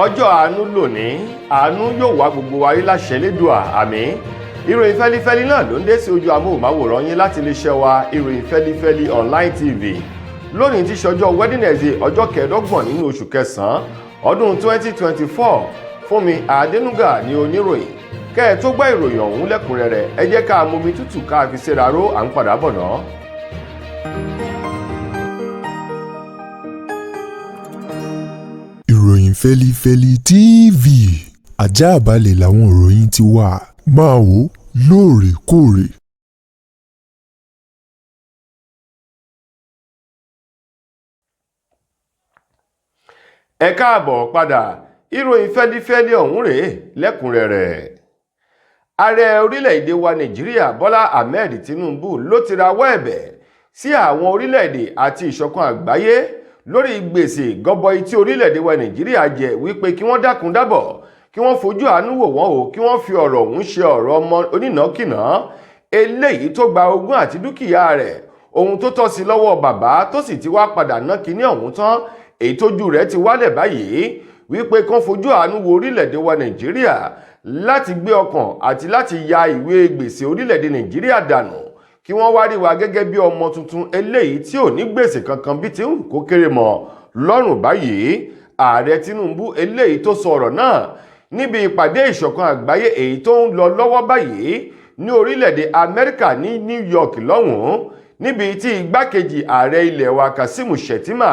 Ọjọ́ àánú lónìí, àánú yóò wá gbogbo wa rí láṣẹ Lédùà, àmín. Ìròyìn fẹ́lifẹ́li náà ló ń dé sí ojú amóhùnmáwòrán yín láti iléeṣẹ́ wa, Ìròyìn Fẹ́lifẹ́li Online TV, lónìí tí ṣọjọ́ Wednesday, ọjọ́ 25 nínú oṣù kẹsàn-án ọdún 2024. Fúnmi Adénúgà ní oníròyìn. Kẹ́ ẹ tó gbọ́ ìròyìn ọ̀hún lẹ́kùnrẹ́rẹ́, ẹ jẹ́ ká mumi tútù ká fi ṣera ró. À ń padà bọ̀ náà. Ìròyìn Fẹ́lifẹ́li TV, àjààbálẹ̀ làwọn ìròyìn ti wà, máa wò ó lóòrèkóòrè. Ẹ káàbọ̀ padà. Ìròyìn fẹ́lifẹ́li ọ̀hún rèé lẹ́kùnrẹ́rẹ́. Ààrẹ orílẹ̀-èdè wa Nàìjíríà, Bọ́lá Ahmed Tinubu, ló ti rawọ́ ẹ̀bẹ̀ sí àwọn orílẹ̀-èdè àti ìṣọ̀kan àgbáyé lórí gbèsè gọbọi tí orílẹ̀-èdè wa Nàìjíríà jẹ, wípé kí wọ́n dákun dábọ̀, kí wọ́n fojú àánú wò wọ́n o, kí wọ́n fi ọ̀rọ̀ ọ̀hún ṣe ọ̀rọ̀ ọmọ onínàákìnà eléyìí tó gba ogún àti dúkìá rẹ̀, ohun tó tọ́ sí lọ́wọ́ bàbá, tó sì ti wá padà ná kinní ọ̀hún tán, èyí tójú rẹ̀ ti wálẹ̀ báyìí, wípé kán fojú àánú wo orílẹ̀-èdè wa Nàìjíríà láti gbé ọkàn àti láti ya ìwé gbèsè orílẹ̀-èdè Nàìjíríà dànù, kí wọ́n wá rí wa gẹ́gẹ́ bí ọmọ tuntun eléyìí tí ò ní gbèsè kankan bí ti ń kó kéré mọ́ lọ́rùn báyìí. Ààrẹ Tinubu eléyìí tó sọ ọ̀rọ̀ náà níbi ìpàdé ìṣọ̀kan àgbáyé èyí tó ń lọ lọ́wọ́ báyìí ní orílẹ̀-èdè Amẹ́ríkà ní New York lọ́hùn-ún, níbi tí igbákejì ààrẹ ilẹ̀ wa, Kazeem Shettima,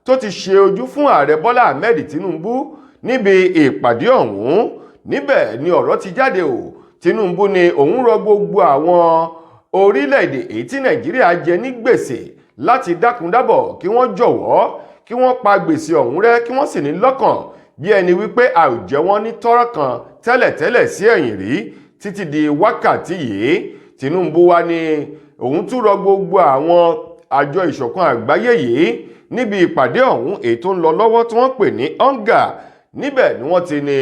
tó ti ṣe ojú fún ààrẹ Bọ́lá Ahmed Tinubu níbi ìpàdé ọ̀hún. Níbẹ̀ ni ọ̀rọ̀ ti jáde o. Tinubu ni òun rọ gbogbo àwọn orílẹ̀-èdè èyí tí Nàìjíríà jẹ ní gbèsè láti dákundábọ̀, kí wọ́n jọ̀wọ́, kí wọ́n pa gbèsè ọ̀hún rẹ́, kí wọ́n sì ní lọ́kàn bí ẹni wípé a ò jẹ wọ́n ní tọ́rọ̀ kan tẹ́lẹ̀tẹ́lẹ̀ sí ẹ̀yìn rí títí di wákàtí yìí. Tinubu wá ní òun tún rọ gbogbo àwọn àjọ ìṣọ̀kan àgbáyé yìí níbi ìpàdé ọ̀hún èyí tó ń lọ lọ́wọ́ tí wọ́n pè ní UNGA. Níbẹ̀ ni wọ́n ti ní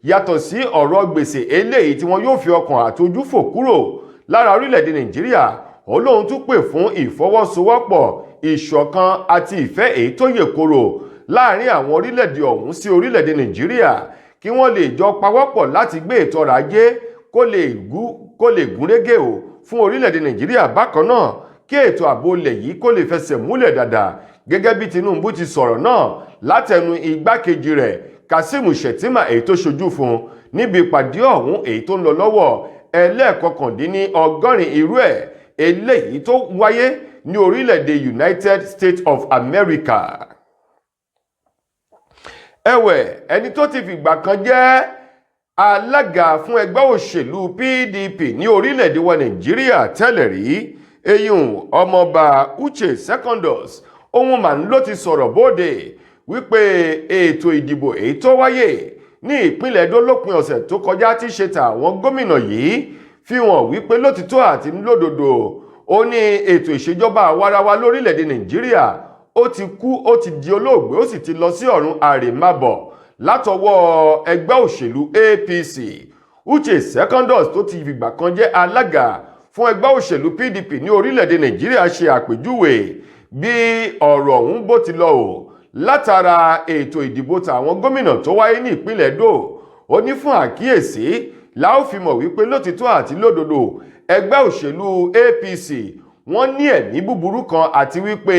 yàtọ̀ sí ọ̀rọ̀ gbèsè eléyìí tí wọ́n yóò fi ọkàn àti ojú fò kúrò lára orílẹ̀-èdè Nàìjíríà, olóhun tún pè fún ìfọwọ́sowọ́pọ̀, ìṣọ̀kan àti ìfẹ́ èyí tó yè koro láàrin àwọn orílẹ̀-èdè ọ̀hún sí orílẹ̀-èdè Nàìjíríà, kí wọ́n lè jọ pawọ́pọ̀ láti gbé ètò ọrọ̀ ajé kó lè gúnrégé o fún orílẹ̀-èdè Nàìjíríà. Bákan náà, kí ètò ààbò ilẹ̀ yìí kó lè fẹsẹ̀ múlẹ̀ dáadáa. Gẹ́gẹ́ bí Tinubu ti sọ̀rọ̀ náà látẹnu igbákejì rẹ̀, Kazeem Shettima, èyí tó ṣojú fún níbi ìpàdé ọ̀hún èyí tó ń lọ lọ́wọ́, ẹlẹ́ẹ̀kọkàndínní 80 irú ẹ̀ eléyìí tó wáyé ní orílẹ̀-èdè United States of America. Ẹ̀wẹ̀, ẹni tó ti fìgbà kan jẹ́ alága fún ẹgbẹ́ òṣèlú PDP ní orílẹ̀-èdè wa Nàìjíríà tẹ́lẹ̀ rí, eyín ọmọọba Uche Secondus, ohun mà ń ló ti sọ̀rọ̀ bóde wípé ètò ìdìbò èyí tó wáyé ní ìpínlẹ̀ Ẹdó lópin ọ̀sẹ̀ tó kọjá, tí ṣe tàwọn gómìnà yìí, fi hàn wípé lótìtọ́ àti lódodo, ó ní ètò ìṣèjọba àwarawa lórílẹ̀‐èdè Nàìjíríà ó ti kú, ó ti di olóògbé, ó sì ti lọ sí ọ̀run àrèmábọ̀ látọwọ́ ẹgbẹ́ òṣèlú APC. Uche Secondus, tó ti fìgbà kan jẹ́ alága fún ẹgbẹ́ òṣèlú PDP ní orílẹ̀‐èdè Nàìjíríà, ṣe àpèjúwe bí ọ̀rọ̀ ọ̀hún bó ti lọ o látara ètò ìdìbò tàwọn gómìnà tó wáyé ní ìpínlẹ̀ Ẹdó. Ó ní fún àkíyèsí la ó fi mọ̀ wípé lótìtọ́ àti lódodo, ẹgbẹ́ òṣèlú APC wọ́n ní ẹ̀mí búburú kan àti wípé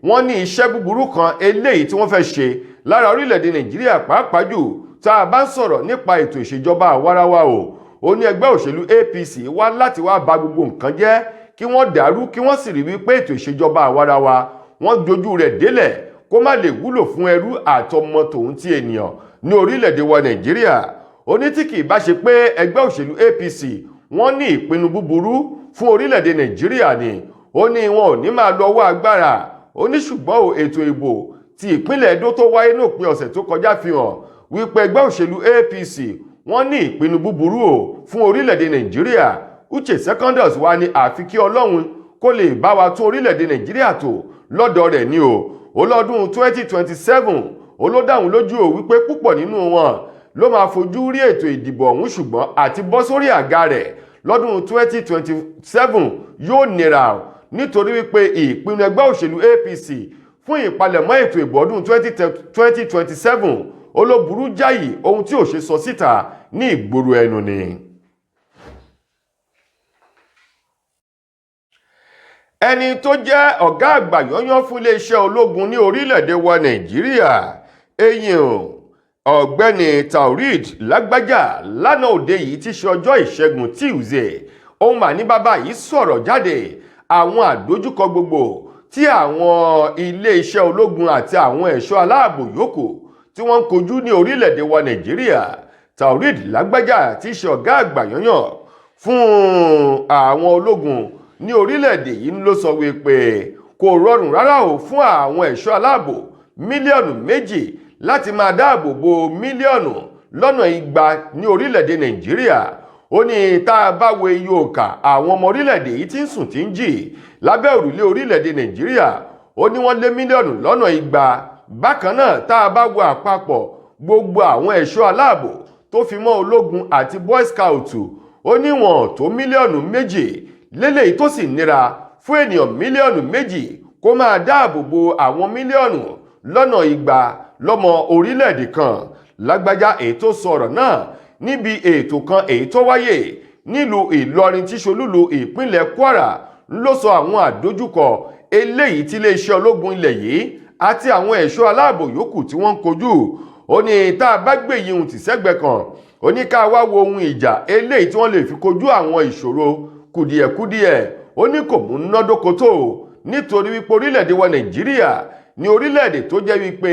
wọ́n ní iṣẹ́ búburú kan eléyìí tí wọ́n fẹ́ ṣe lára orílẹ̀-èdè Nàìjíríà, pàápàá jù tá a bá ń sọ̀rọ̀ nípa ètò ìṣèjọba àwarawa o. Ó ní ẹgbẹ́ òṣèlú APC wá láti wá ba gbogbo nǹkan jẹ́, kí wọ́n dàrú, kí wọ́n sì rí wípé ètò ìṣèjọba àwarawa wọ́n dojú rẹ̀ délẹ̀, kó má lè wúlò fún ẹrú àtọmọ tòun ti ènìyàn ní orílẹ̀-èdè wa Nàìjíríà. Ó ní tí kì í bá ṣe pé ẹgbẹ́ òṣèlú APC wọ́n ní ìpinnu búburú fún orílẹ̀-èdè Nàìjíríà ni, ó ní wọn ò ní máa lọ ọwọ́ agbára. Ó ní ṣùgbọ́n o, ètò ìbò ti ìpínlẹ̀ Ẹdó tó wáyé ní òpin ọ̀sẹ̀ tó kọjá fi hàn wípé ẹgbẹ́ òṣèlú APC wọ́n ní ìpinnu búburú o fún orílẹ̀-èdè Nàìjíríà. Uche Secondus wá ní àfi kí Ọlọ́run kó lè bá wa tún orílẹ̀-èdè Nàìjíríà tò lọ́dọ̀ rẹ̀ ni o. Ó lọ́dún 2027, ó ló dáhùn lójú o wípé púpọ̀ nínú wọn ló máa fojú rí ètò ìdìbò ọ̀hún, ṣùgbọ́n àti bọ́ sórí àga rẹ̀ lọ́dún 2027 yóò nira, nítorí wípé ìpinnu ẹgbẹ́ òṣèlú APC fún ìpalẹ̀mọ́ ètò ìbò ọdún 2027 Ó ló burú jáì, ohun tí ò ṣe sọ síta ní ìgboro ẹnu ni. Ẹni tó jẹ́ ọ̀gá àgbà yányán fún iléeṣẹ́ ológun ní orílẹ̀-èdè wa Nàìjíríà, eyín ọ̀gbẹ́ni Taoreed Lágbájá, lánàá òde yìí ti ṣe ọjọ́ Ìṣẹ́gun Tuesday, òun mà ní bàbá yìí sọ̀rọ̀ jáde àwọn àdójúkọ gbogbo tí àwọn iléeṣẹ́ ológun àti àwọn ẹ̀ṣọ́ aláàbò yòókù tí wọ́n ń kojú ní orílẹ̀-èdè wa Nàìjíríà. Taoreed Lágbájá tí ṣe ọ̀gá àgbà yányán fún àwọn ológun ní orílẹ̀-èdè yìí ló sọ wípé kò rọrùn rárá o fún àwọn ẹ̀ṣọ́ aláàbò 2 mílíọ̀nù láti máa dáàbò bo 200 mílíọ̀nù ní orílẹ̀-èdè Nàìjíríà. Ó ní tá a bá wo iye òǹkà àwọn ọmọ orílẹ̀-èdè yìí tí ń sùn tí ń jì lábẹ́ òrùlé orílẹ̀-èdè Nàìjíríà, ó ní wọ́n lé 200 mílíọ̀nù. Bákan náà, tá a bá wo àpapọ̀ gbogbo àwọn ẹ̀ṣọ́ aláàbò tó fi mọ́ ológun àti boy scout, ó ní wọ́n tó 2 mílíọ̀nù lélẹ́yìí, tó sì nira fún ènìyàn 2 mílíọ̀nù kó máa dáàbò bo àwọn 200 mílíọ̀nù lọ́mọ orílẹ̀-èdè kan. Lágbájá èyí tó sọ̀rọ̀ náà níbi ètò kan èyí tó wáyé nílùú Ìlọrin tí ṣolúlu ìpínlẹ̀ Kwara ló sọ àwọn àdójúkọ eléyìí tí iléeṣẹ́ ológun ilẹ̀ yìí àti àwọn ẹ̀ṣọ́ aláàbò yòókù tí wọ́n ń kojú. Ó ní tá a bá gbé yìí tì sẹ́gbẹ̀ẹ́ kan, ó ní ká wá wo ohun ìjà eléyìí tí wọ́n lè fi kojú àwọn ìṣòro kùdìẹ̀kudiẹ, ó ní kò múnádóko tó, nítorí wípé orílẹ̀-èdè wa Nàìjíríà ní orílẹ̀-èdè tó jẹ́ wípé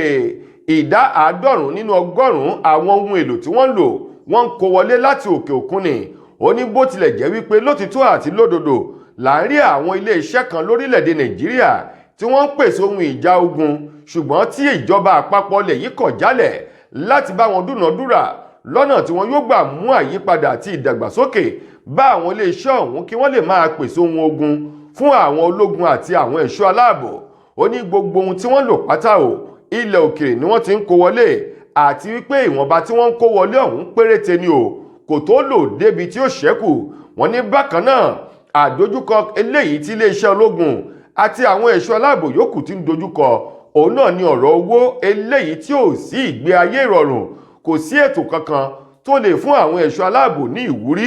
ìdá 90 nínú ọgọ́rùn-ún àwọn ohun èlò tí wọ́n ń lò, wọ́n ń kó wọlé láti òkè òkun ni. Ó ní bó tilẹ̀ jẹ́ wípé lótìtọ́ àti lódodo là ń rí àwọn ilé-iṣẹ́ kan lórílẹ̀-èdè Nàìjíríà tí wọ́n ń pèsè ohun ìjà ogun, ṣùgbọ́n tí ìjọba àpapọ̀ lè yí kọ̀ jálẹ̀ láti bá wọn dúnàádúrà lọ́nà tí wọ́n yóò gbà mú àyípadà àti ìdàgbàsókè bá àwọn iléeṣẹ́ ọ̀hún kí wọ́n lè máa pèsè ohun ogun fún àwọn ológun àti àwọn ẹ̀ṣọ́ aláàbò. Ó ní gbogbo ohun tí wọ́n lò pátá o, ilẹ̀ òkèrè ni wọ́n ti ń kó wọlé, àti wípé ìwọ̀nba tí wọ́n ń kó wọlé ọ̀hún péréte ni o, kò tó lò débi tí ó ṣẹ́kù. Wọ́n ní bákan náà, àdójúkọ eléyìí tí iléeṣẹ́ ológun àti àwọn ẹ̀ṣọ́ aláàbò yòókù ti ń dojúkọ, òun náà ni ọ̀rọ̀ owó eléyìí tí ò sí ìgbé ayé ìrọ̀rùn, kò sí ètò kankan tó lè fún àwọn ẹ̀ṣọ́ aláàbò ní ìwúrí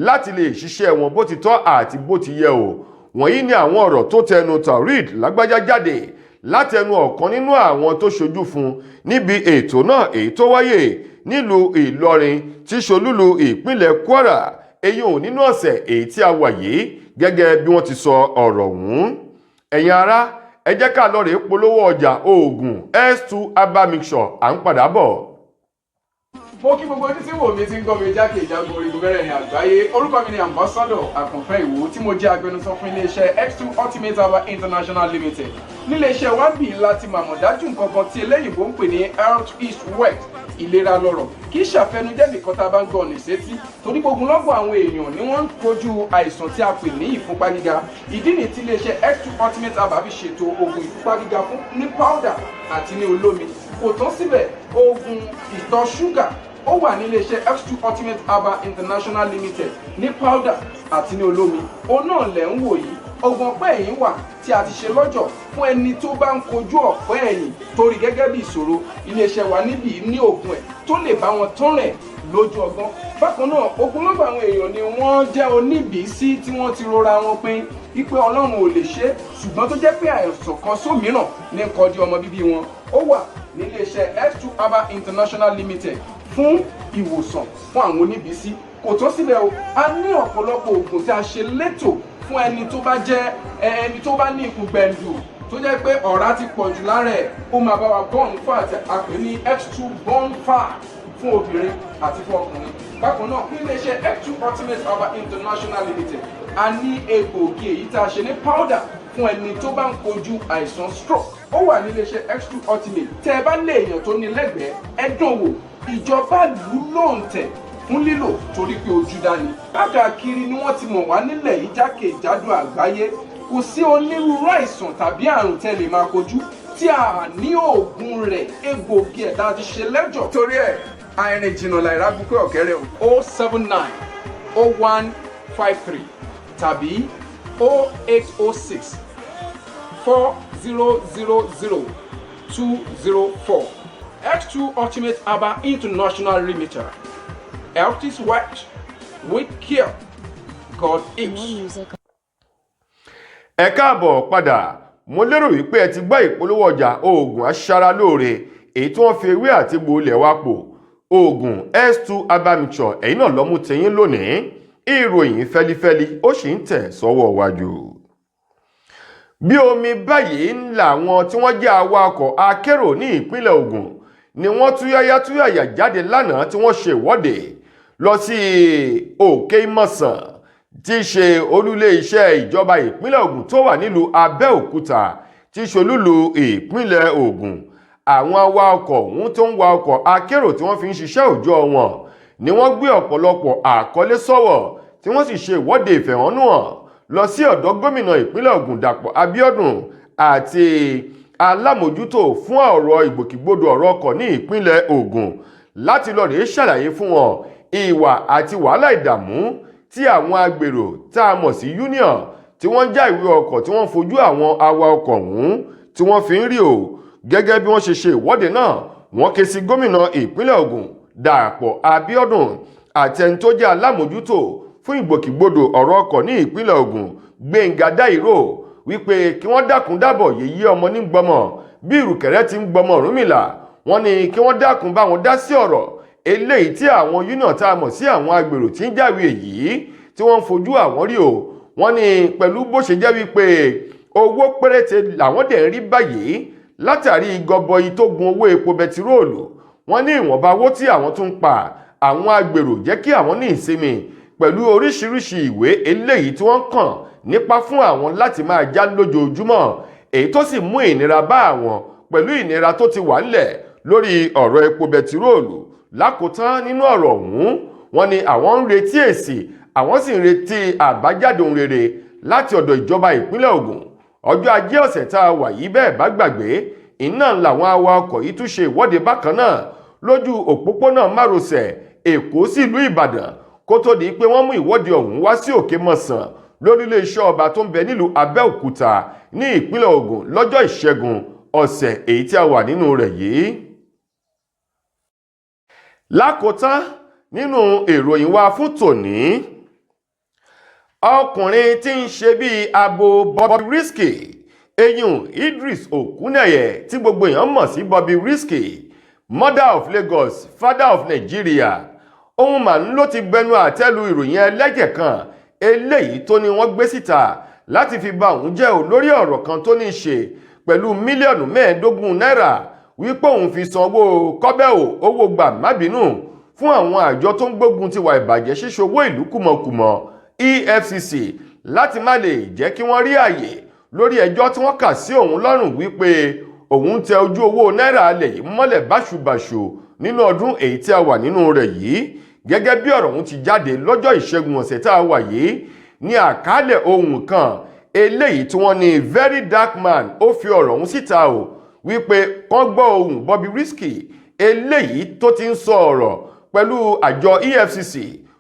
láti lè ṣiṣẹ́ wọn bó ti tọ́ àti bó ti yẹ o. Wọ̀nyí ni àwọn ọ̀rọ̀ tó tẹnu Taoreed Lágbájá jáde látẹnu ọ̀kan nínú àwọn tó ṣojú fún níbi ètò náà èyí tó wáyé nílùú Ìlọrin tí ṣolúlu ìpínlẹ̀ Kwara, èyí ò nínú ọ̀sẹ̀ èyí tí a wà yìí, gẹ́gẹ́ bí wọ́n ti sọ ọ̀rọ̀ ọ̀hún. Ẹ̀yin ará, ẹ jẹ́ ká lọ rèé polówó ọjà oògùn S2 herbal mixture, à ń padà bọ̀. Mo kí gbogbo ojú tí wò mí, tí ń gbọ́ mi jákèjádò orígun mẹ́rẹ̀ẹ̀rin àgbáyé. Orúkọ mi ni Ambassador Àkànfẹ́ Ìwò, tí mo jẹ́ agbẹnusọ fún iléeṣẹ́ X2 Ultimate Herbal International Limited. Níléeṣẹ́ wa bí láti màmọ̀ dájú nǹkan kan tí eléyìnbó ń pè ní health is wealth, ìlera lọ́rọ̀. Kì í ṣàfẹnujẹ́ nìkan tá a bá ń gbọ́ ọ̀nà ìsétí, torí gbogbo lọ́gbọ̀n àwọn èèyàn ni wọ́n ń kojú àìsàn tí a pè ní ìfúnpá gíga. Ìdí nìyí tí iléeṣẹ́ X2 Ultimate Herbal fi ṣètò oògùn ìfúnpá gíga fún ní powder àti ní olómi. Kò tán síbẹ̀, oògùn ìtọ̀ ṣúgà ó wà ní iléeṣẹ́ X2 Ultimate Herbal International Limited ní powder àti ní olómi. Òun náà lẹ̀ ń wò yìí. Oògùn ọ̀pẹ́ ẹ̀yìn wà tí a ti ṣe lọ́jọ̀ fún ẹni tó bá ń kojú ọ̀pẹ́ ẹ̀yìn torí gẹ́gẹ́ bí ìṣòro. Iléeṣẹ́ wa níbí ní oògùn ẹ̀ tó lè bá wọn tán rẹ̀ lójú ọgbọ́n. Bákan náà, ogunlọ́gọ̀ àwọn èèyàn ni wọ́n jẹ́ oníbìísí tí wọ́n ti rora wọn pin wípé Ọlọ́run ò lè ṣe é, ṣùgbọ́n tó jẹ́ pé àìsàn kan sómìíràn ní kọjú ọmọ bíbí wọn. Ó wà níléeṣẹ́ X2 Herbal International Limited fún ìwòsàn fún àwọn oníbìísí. Kò tán síbẹ̀ o, a ní ọ̀pọ̀lọpọ̀ oògùn tí a ṣe létò fún ẹni tó bá jẹ́ ẹni tó bá ní ikùn gbẹ̀ǹdù, tó jẹ́ pé ọ̀rá ti pọ̀ jù lára ẹ̀. Ó máa bá wa burn fat, a pè ní X2 burn fat, fún obìnrin àti fún ọkùnrin. Bákan náà, ní iléeṣẹ́ X2 Ultimate Herbal International Limited, a ní egbòogi èyí tá a ṣe ní powder fún ẹni tó bá ń kojú àìsàn stroke. Ó wà ní iléeṣẹ́ X2 Ultimate. Tẹ́ ẹ bá lé èèyàn tó ní lẹ́gbẹ̀ẹ́, ẹ dán wò. Ìjọba lù ú lóǹtẹ̀ fún lílò torí pé ojú dání. Káàkiri ni wọ́n ti mọ̀ wá nílẹ̀ yìí, jákèjádò àgbáyé. Kò sí onírúurú àìsàn tàbí àrùn tẹ́ lè máa kojú tí a ní oògùn rẹ̀, egbòogi ẹ̀ tá a ti ṣe lẹ́jọ̀. Torí ẹ̀, àìrìn jìnnà láìra gúnpẹ́ ọ̀kẹ́rẹ́ o. 0790153 tàbí 08064000204. X2 Ultimate Herbal International Limited. Health is wealth. With care, God More is. music Ẹ káàbọ̀ padà. Mo lérò wípé ẹ ti gbọ́ ìpolówó ọjà oògùn aṣaralóore èyí tí wọ́n fi ewé àti egbò ilẹ̀ wa pò, oògùn S2 Herbal Mixture. Ẹ̀yin náà lọ́mú tiyín lónìí. Ìròyìn fẹ́lifẹ́li ó sì ń tẹ̀ sọ́wọ́ wájú. Bí omi báyìí ń làwọn tí wọ́n jẹ́ awakọ̀ akérò ní ìpínlẹ̀ Ògùn ni wọ́n túyáyá túyàyà jáde lánàá tí wọ́n ṣe ìwọ́de lọ sí Òkè Ìmọ̀sán, tí í ṣe olúlé iṣẹ́ ìjọba ìpínlẹ̀ Ògùn tó wà nílùú Abẹ́òkúta, tí í ṣe olúlu ìpínlẹ̀ Ògùn. Àwọn awakọ̀ ọ̀hún tó ń wa ọkọ̀ akérò tí wọ́n fi ń ṣiṣẹ́ òòjọ́ wọn ni wọ́n gbé ọ̀pọ̀lọpọ̀ àkọlé sọ́wọ́, tí wọ́n sì ṣe ìwọ́de ìfẹ̀hónúhàn lọ sí ọ̀dọ̀ gómìnà ìpínlẹ̀ Ògùn, Dàpọ̀ Abíọ́dún, àti alámòjútó fún ọ̀rọ̀ ìgbòkègbodò ọ̀rọ̀ ọkọ̀ ní ìpínlẹ̀ Ògùn láti lọ rèé ṣàlàyé fún wọn ìwà àti wàhálà ìdààmú tí àwọn agbèrò tá a mọ̀ sí union tí wọ́n ń já ìwé ọkọ̀ tí wọ́n ń fojú àwọn awakọ̀ ọ̀hún tí wọ́n fi ń rí o. Gẹ́gẹ́ bí wọ́n ṣe ṣe ìwọ́de náà, wọ́n ké sí gómìnà ìpínlẹ̀ Ògùn, Dàpọ̀ Abíọ́dún, àti ẹni tó jẹ́ alámòjútó fún ìgbòkègbodò ọ̀rọ̀ ọkọ̀ ní ìpínlẹ̀ Ògùn, Gbẹ̀ngà Dáìró, wípé kí wọ́n dákun dábọ̀ yèyí ọmọ ní gbọmọ bí ìrùkẹ̀rẹ̀ ti ń gbọmọ Ọ̀rúnmìlà. Wọ́n ní kí wọ́n dákun bá wọn dá sí ọ̀rọ̀ eléyìí tí àwọn union tá a mọ̀ sí àwọn agbèrò tí ń jáwé èyí tí wọ́n ń fojú àwọn rí o. Wọ́n ní pẹ̀lú bó ṣe jẹ́ wípé owó péréte làwọn dẹ̀ ń rí báyìí látàrí gọbọi tó gun owó epo bẹtiróòlù, wọ́n ní ìwọ̀nba owó tí àwọn tún ń pa, àwọn agbèrò jẹ́ kí àwọn ní ìsinmi pẹ̀lú oríṣiríṣi ìwé eléyìí tí wọ́n kàn nípa fún àwọn láti máa já lójoojúmọ́, èyí tó sì mú ìnira bá àwọn pẹ̀lú ìnira tó ti wà ńlẹ̀ lórí ọ̀rọ̀ epo bẹtiróòlù. Lákòótán nínú ọ̀rọ̀ ọ̀hún, wọ́n ní àwọn ń retí èsì, àwọn sì ń retí àbájáde ohun rere láti ọ̀dọ̀ ìjọba ìpínlẹ̀ Ògùn. Ọjọ́ Ajé ọ̀sẹ̀ tá a wà yìí, bẹ́ẹ̀ bá gbàgbé, iná làwọn awakọ̀ yìí tún ṣe ìwọ́de bákan náà lójú òpópónà márosẹ̀ Èkó sílùú Ìbàdàn, kó tó di pé wọ́n mú ìwọ́de ọ̀hún wá sí Òkè Mọ̀sán lórílẹ̀ iṣẹ́ ọba tó ń bẹ nílùú Abẹ́òkúta ní ìpínlẹ̀ Ògùn lọ́jọ́ Ìṣẹ́gun ọ̀sẹ̀ èyí tí a wà nínú rẹ̀ yìí. Lákòótán nínú ìròyìn wa fún tòní, ọkùnrin tí ń ṣe bíi abo Bobrisky, eyín Idris Okuneye tí gbogbo èèyàn mọ̀ sí Bobrisky, mother of Lagos, father of Nigeria, ohun mà ń ló ti gbẹnu àtẹ́lu ìròyìn ẹlẹ́jẹ̀ kan eléyìí tó ní wọ́n gbé síta láti fi ba òun jẹ́ ò lórí ọ̀rọ̀ kan tó ní í ṣe pẹ̀lú mílíọ̀nù 15 náírà, wípé òun fi san owó kọ́bẹ̀ ò owó gbà má bínú fún àwọn àjọ tó ń gbógun ti wà ìbàjẹ́ ṣíṣe owó ìlú kùmọ̀kùmọ̀, EFCC, láti má lè jẹ́ kí wọ́n rí àyè lórí ẹjọ́ tí wọ́n kà sí òun lọ́rùn wípé òun tẹ ojú owó náírà alẹ̀ yìí mọ́lẹ̀ báṣubàṣu nínú ọdún èyí tí a wà nínú rẹ̀ yìí. Gẹ́gẹ́ bí ọ̀rọ̀ ọ̀hún ti jáde lọ́jọ́ Ìṣẹ́gun ọ̀sẹ̀ tá a wà yìí ní àkálẹ̀ ohun kan eléyìí tí wọ́n ní Very Dark Man ó fi ọ̀rọ̀ ọ̀hún síta o, wípé kán gbọ́ ohùn Bobrisky eléyìí tó ti ń sọ ọ̀rọ̀ pẹ̀lú àjọ EFCC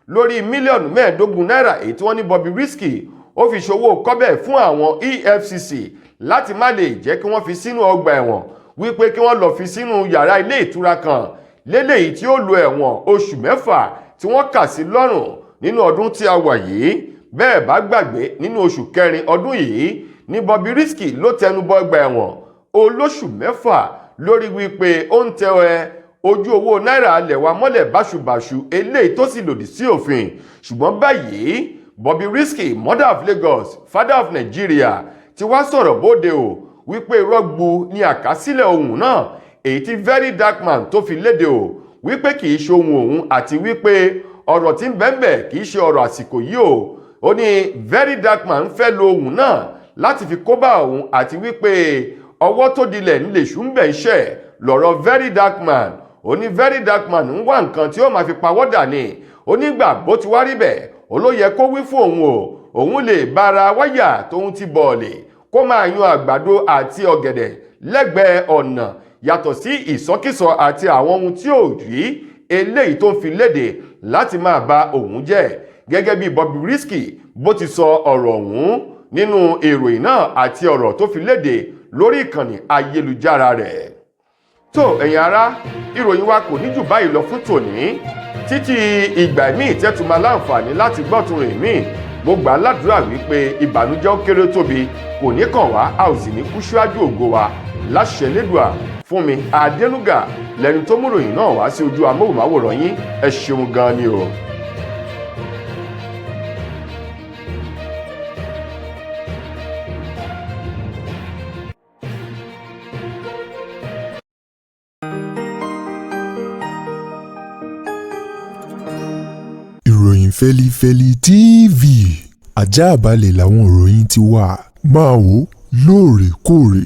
lórí mílíọ̀nù 15 náírà èyí tí wọ́n ní Bobrisky ó fi ṣòwò kọ́bẹ̀ fún àwọn EFCC láti má lè jẹ́ kí wọ́n fi sínú ọgbà ẹ̀wọ̀n, wípé kí wọ́n lọ fi sínú yàrá ilé ìtura kan léléyìí tí ó lo ẹ̀wọ̀n oṣù 6 tí wọ́n kà sí lọ́rùn nínú ọdún tí a wà yìí. Bẹ́ẹ̀ bá gbàgbé, nínú oṣù kẹrin ọdún yìí ní Bobrisky ló tẹnubọ ọgbà ẹ̀wọ̀n olóṣù 6 lórí wípé ó ń tẹ ẹ ojú owó náírà alẹ̀ wa mọ́lẹ̀ báṣubàṣu eléyìí tó sì lòdì sí òfin. Ṣùgbọ́n báyìí, Bobrisky, mother of Lagos, father of Nigeria, ti wá sọ̀rọ̀ bóde o wípé irọ́ gbu ni àkásílẹ̀ ohun náà èyí tí Very Dark Man tó fi léde o, wípé kì í ṣe ohun òun àti wípé ọ̀rọ̀ tí ń bẹ́ńbẹ̀ kì í ṣe ọ̀rọ̀ àsìkò yìí o. Ó ní Very Dark Man fẹ́ lo ohun náà láti fi kó bá òun àti wípé ọwọ́ tó dilẹ̀ ń lè ṣú ń bẹ̀ ń ṣẹ̀ lọ̀rọ̀ Very Dark Man. Ó ní Very Dark Man ń wá nǹkan tí ó máa fi pawọ́dà ni. Ó nígbà bó ti wá rí bẹ́ẹ̀, ó ló yẹ kó wí fún òun o, òun lè bára wáyà tóun ti bọ̀ọ̀lì kó máa yan àgbàdo àti ọ̀gẹ̀dẹ̀ lẹ́gbẹ̀ẹ́ ọ̀nà, yàtọ̀ sí ìsọkísọ àti àwọn ohun tí ò rí eléyìí tó ń fi léde láti máa ba òun jẹ́. Gẹ́gẹ́ bí Bobrisky bó ti sọ ọ̀rọ̀ ọ̀hún nínú ìròyìn náà àti ọ̀rọ̀ tó fi léde lórí ìkànnì ayélujára rẹ̀. Tó ẹ̀yin ará, ìròyìn wa kò ní jù báyìí lọ fún tòní. Títí ìgbà míì tẹ́tù máa láǹfààní láti gbọ́tún rìn míì, mo gbà á ládùúrà wípé ìbànújẹ́ ó kéré tóbi kò ní kàn wá, a ò sì ní kú síwájú ògo wa láṣẹ Lédùà. Fún mi Adénúgà lẹni tó múròyìn náà wá sí ojú amóhùnmáwòrán yín. Ẹ ṣeun gan ni o. Ìròyìn Fẹ́lifẹ́li TV, ajáàbalẹ̀ làwọn ìròyìn ti wà. Máa wò lóòrèkóòrè.